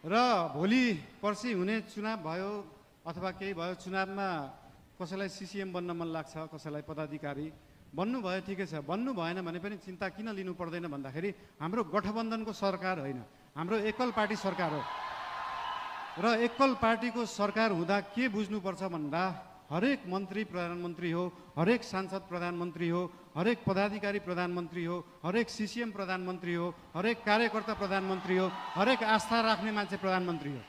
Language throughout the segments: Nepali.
र भोलि पर्सि हुने चुनाव भयो अथवा केही भयो, चुनावमा कसैलाई सिसिएम बन्न मन लाग्छ, कसैलाई पदाधिकारी बन्नुभयो, ठिकै छ। बन्नु भएन भने पनि चिन्ता किन लिनु पर्दैन भन्दाखेरि हाम्रो गठबन्धनको सरकार होइन, हाम्रो एकल पार्टी सरकार हो। र एकल पार्टीको सरकार हुँदा के बुझ्नुपर्छ भन्दा हरेक मन्त्री प्रधानमन्त्री हो, हरेक सांसद प्रधानमन्त्री हो, हरेक पदाधिकारी प्रधानमन्त्री हो, हरेक सिसिएम प्रधानमन्त्री हो, हरेक कार्यकर्ता प्रधानमन्त्री हो, हरेक आस्था राख्ने मान्छे प्रधानमन्त्री हो।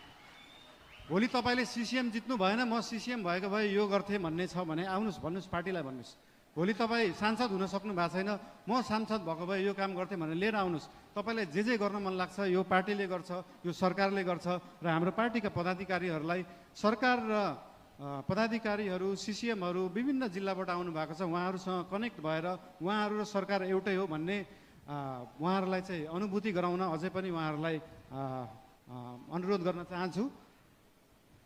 भोलि तपाईँले सिसिएम जित्नु भएन, म सिसिएम भएको भए यो गर्थेँ भन्ने छ भने आउनुहोस्, भन्नुहोस्, पार्टीलाई भन्नुहोस्। भोलि तपाईँ सांसद हुन सक्नु भएको छैन, म सांसद भएको भए यो काम गर्थेँ भनेर लिएर आउनुहोस्। तपाईँलाई जे गर्न मन लाग्छ यो पार्टीले गर्छ, यो सरकारले गर्छ। र हाम्रो पार्टीका पदाधिकारीहरूलाई सरकार र पदाधिकारीहरू, सिसिएमहरू विभिन्न जिल्लाबाट आउनु भएको छ, उहाँहरूसँग कनेक्ट भएर उहाँहरू र सरकार एउटै हो भन्ने उहाँहरूलाई चाहिँ अनुभूति गराउन अझै पनि उहाँहरूलाई अनुरोध गर्न चाहन्छु।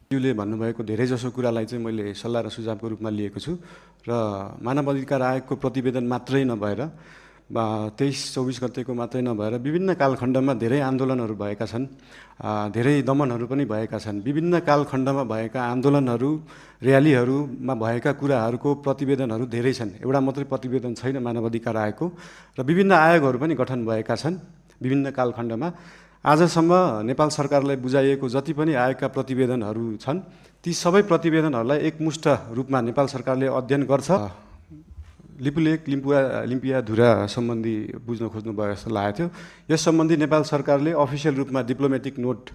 युले भन्नुभएको धेरैजसो कुरालाई चाहिँ मैले सल्लाह र सुझावको रूपमा लिएको छु र मानव अधिकार आयोगको प्रतिवेदन मात्रै नभएर 23-24 गतेको मात्रै नभएर विभिन्न कालखण्डमा धेरै आन्दोलनहरू भएका छन्, धेरै दमनहरू पनि भएका छन्। विभिन्न कालखण्डमा भएका आन्दोलनहरू, र्यालीहरूमा भएका कुराहरूको प्रतिवेदनहरू धेरै छन्। एउटा मात्रै प्रतिवेदन छैन मानव अधिकार आयोगको, र विभिन्न आयोगहरू पनि गठन भएका छन् विभिन्न कालखण्डमा। आजसम्म नेपाल सरकारलाई बुझाइएको जति पनि आयोगका प्रतिवेदनहरू छन्, ती सबै प्रतिवेदनहरूलाई एकमुष्ट रूपमा नेपाल सरकारले अध्ययन गर्छ। लिपुलेक लिम्पिया धुरा सम्बन्धी बुझ्न खोज्नुभयो जस्तो लागेको थियो। यस सम्बन्धी नेपाल सरकारले अफिसियल रूपमा डिप्लोमेटिक नोट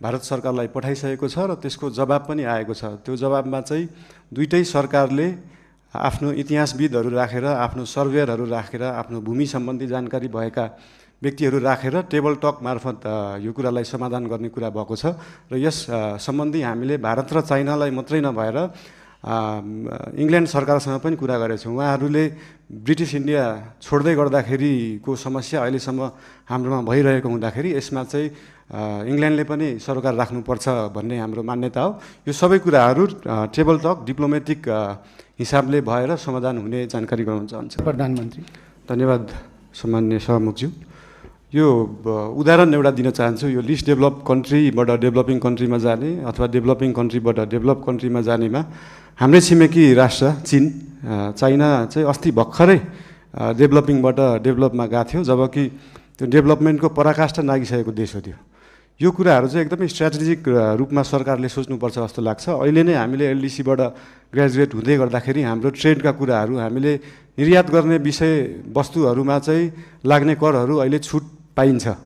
भारत सरकारलाई पठाइसकेको छ र त्यसको जवाब पनि आएको छ। त्यो जवाबमा चाहिँ दुईटै सरकारले आफ्नो इतिहासविदहरू राखेर, आफ्नो सर्वेयरहरू राखेर, आफ्नो भूमि सम्बन्धी जानकारी भएका व्यक्तिहरू राखेर टेबल टक मार्फत यो कुरालाई समाधान गर्ने कुरा भएको छ। र यस सम्बन्धी हामीले भारत र चाइनालाई मात्रै नभएर इङ्ल्यान्ड सरकारसँग पनि कुरा गरेछौँ। उहाँहरूले ब्रिटिस इन्डिया छोड्दै गर्दाखेरिको समस्या अहिलेसम्म हाम्रोमा भइरहेको हुँदाखेरि यसमा चाहिँ इङ्ल्यान्डले पनि सरकार राख्नुपर्छ भन्ने हाम्रो मान्यता हो। यो सबै कुराहरू टेबल टक डिप्लोमेटिक हिसाबले भएर समाधान हुने जानकारी गराउन चाहन्छु। प्रधानमन्त्री। धन्यवाद सम्माननीय सभामुखज्यू। यो उदाहरण एउटा दिन चाहन्छु। यो लिस्ट डेभलप कन्ट्रीबाट डेभलपिङ कन्ट्रीमा जाने अथवा डेभलपिङ कन्ट्रीबाट डेभलप कन्ट्रीमा जानेमा हाम्रै छिमेकी राष्ट्र चीन, चाइना चाहिँ अस्ति भर्खरै डेभलपिङबाट डेभलपमा गएको थियो, जबकि त्यो डेभलपमेन्टको पराकाष्ठा नागिसकेको देश हो त्यो। यो कुराहरू चाहिँ एकदमै स्ट्राटेजिक रूपमा सरकारले सोच्नुपर्छ जस्तो लाग्छ। अहिले नै हामीले एलडिसीबाट ग्रेजुएट हुँदै गर्दाखेरि हाम्रो ट्रेडका कुराहरू, हामीले निर्यात गर्ने विषय वस्तुहरूमा चाहिँ लाग्ने करहरू अहिले छुट पाइन्छ।